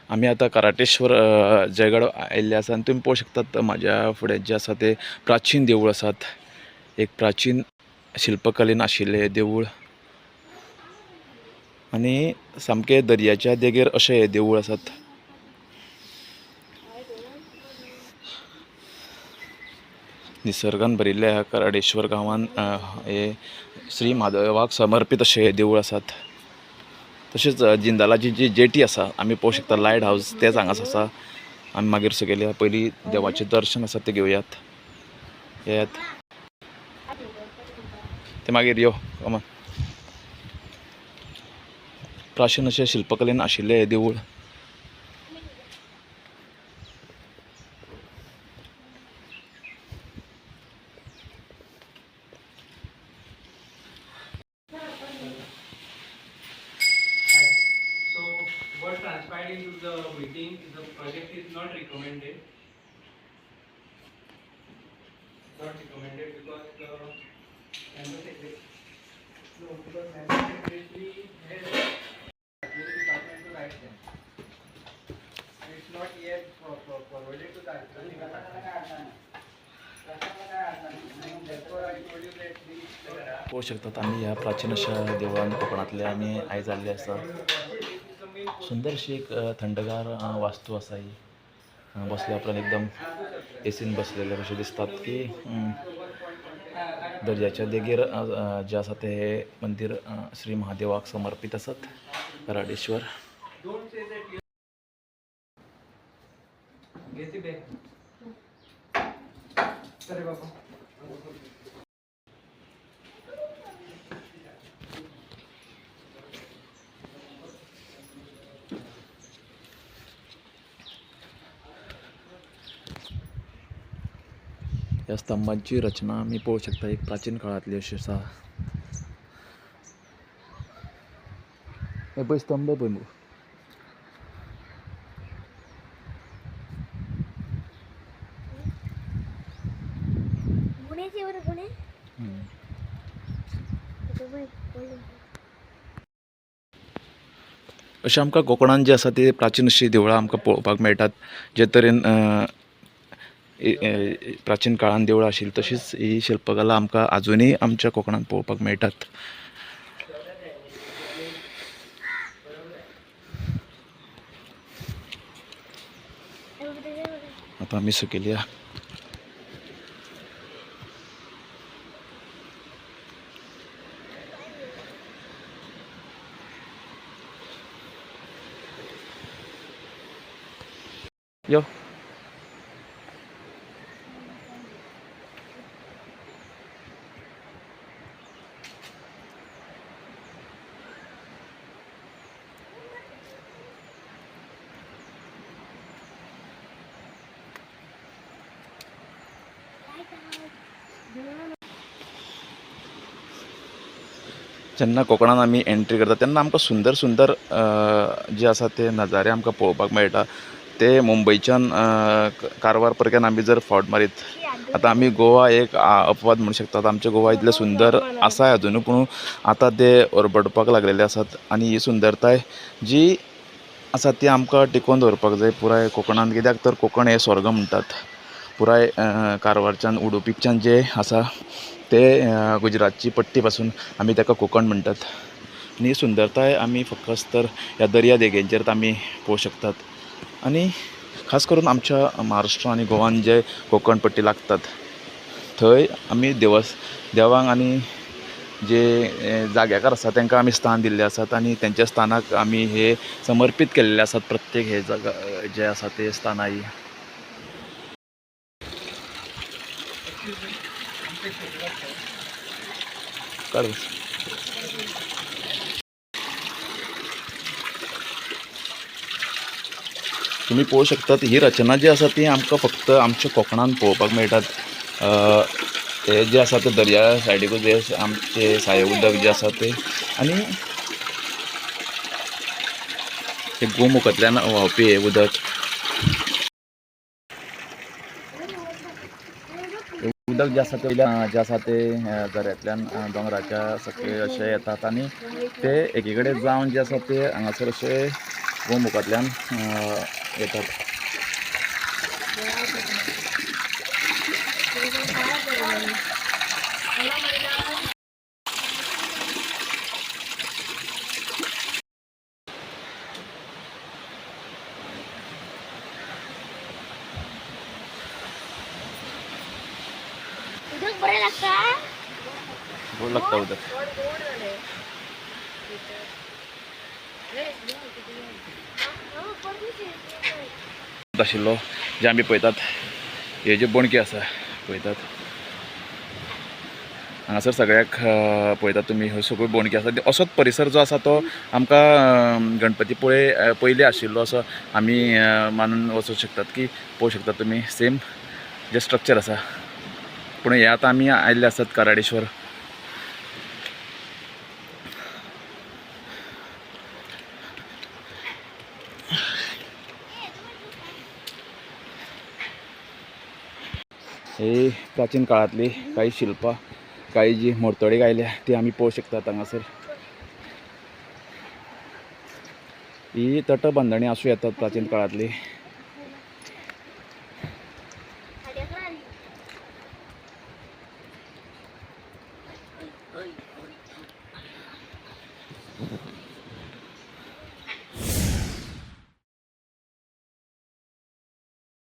आमी आतां कराटेश्वर जयगड आयिल्ले आसा आनी तुमी पळोवंक शकतात म्हाज्या फुडें जें आसा तें प्राचीन देवूळ आसात. एक प्राचीन शिल्पकलेन आशिल्लें देवूळ आनी सामकें दर्याच्या देगेर अशें हें देवूळ आसात. निसर्गान भरिल्ल्या ह्या कराडेश्वर गांवान हे श्री म्हादेवाक समर्पीत अशें हें देवूळ आसात. तशेंच जिंदालाची जी जेटी आसा आमी पळोवंक शकता लायट हावज तेच हांगासर आसा. आमी मागीर सकयल्या पयलीं देवाचें दर्शन आसा तें घेवयात. येयात ते मागीर यो कमन. प्राचीन अशें शिल्पकलेन आशिल्लें हें देवूळ. So what transpired into the meeting, the project is not recommended. Not recommended because the member secretary, no, because member secretary has archaeology department to write them. It's not yet forwarded to the archaeology department. And therefore I told you that we. पळोवंक शकतात आमी ह्या प्राचीन अशा देवळान कोंकणांतल्या आमी आयज आयिल्ले आसा. सुंदर अशी एक थंडगार वास्तू आसा ही. बसल्या उपरांत एकदम एसीन बसलेले कशें दिसतात की दर्याच्या देगेर जें आसा तें हें मंदीर श्री महादेवाक समर्पीत आसात कराडेश्वर. Don't say that you. घे ती बॅग. अरे बाबा. ह्या स्तंभांची रचना आमी पळोवंक शकता एक प्राचीन काळांतली अशी आसा. हे पळय स्तंभ पळय मुगो. गुण्याचे बरं गुणे. अशें आमकां कोंकणान जें आसा ते प्राचीन अशीं देवळां आमकां पळोवपाक मेळटात. जे तरेन प्राचीन काळान देवळां आशिल्लीं तशीच ही शिल्पकला आमकां आजुनूय आमच्या कोंकणान पळोवपाक मेळटात. आतां आमी सकयल या. यो. जेन्ना कोंकणान आमी एंट्री करता तेन्ना आमकां सुंदर सुंदर जे आसा ते नजारे आमकां पळोवपाक मेळटा. ते मुंबयच्यान कारवार परक्यान आमी जर फावट मारीत आतां आमी गोवा एक अपवाद म्हणू शकतात. आमचें गोवा इतलें सुंदर आसा अजुनूय पूण आतां ते ओरबडपाक लागलेले आसात आनी ही सुंदरताय जी आसा ती आमकां टिकोवन दवरपाक जाय पुराय कोंकणान. कित्याक तर कोंकण हें स्वर्ग म्हणटात. पुराय कारवारच्यान उडुपीच्यान जें आसा ते गुजरातची पट्टी पासून आमी ताका कोंकण म्हणटात. आनी ही सुंदरताय आमी फकत तर ह्या दर्या देगेंचेर आमी पळोवंक शकतात. आनी खास करून आमच्या महाराष्ट्र आनी गोवान जे कोंकण पट्टी लागतात थंय आमी देवांक आनी जे जाग्याकार आसा तांकां आमी स्थान दिल्लें आसात आनी तेंच्या स्थानाक आमी हे समर्पीत केल्ले आसात प्रत्येक हे जागा जे आसा ते स्थानां ही. काड. तुमी पळोवंक शकतात ही रचना जी आसा ती आमकां फक्त आमच्या कोंकणान पळोवपाक मेळटात. हे जे आसा ते दर्या सायडीकूच जे आमचे साये उदक जे आसा ते आनी ते गोमुखांतल्यान व्हांवपी हें उदक. उदक जें आसा तें जें आसा तें झऱ्यांतल्यान दोंगराच्या सकयल अशें येतात आनी ते एकी कडेन जावन जें आसा तें हांगासर अशें गोमुखांतल्यान येतात. उदक बरें लागता. गोड लागता उदक. आशिल्लो जे आमी पळयतात हे ज्यो बोणक्यो आसा पळयतात हांगासर सगळ्याक पळयतात तुमी ह्यो सगळ्यो बोणक्यो आसा. असोच परिसर जो आसा तो आमकां गणपतीपुळे पयलीं आशिल्लो असो आमी मानून वचूंक शकतात की पळोवंक शकतात तुमी सेम जे स्ट्रक्चर आसा. पूण हे आतां आमी आयिल्ले आसात कराडेश्वर. हे प्राचीन काळांतली काही शिल्पां काही जी मोडतोडी आयल्या ती आमी पळोवंक शकतात हांगासर. ही तटबंधणी आसूं येतात प्राचीन काळांतली.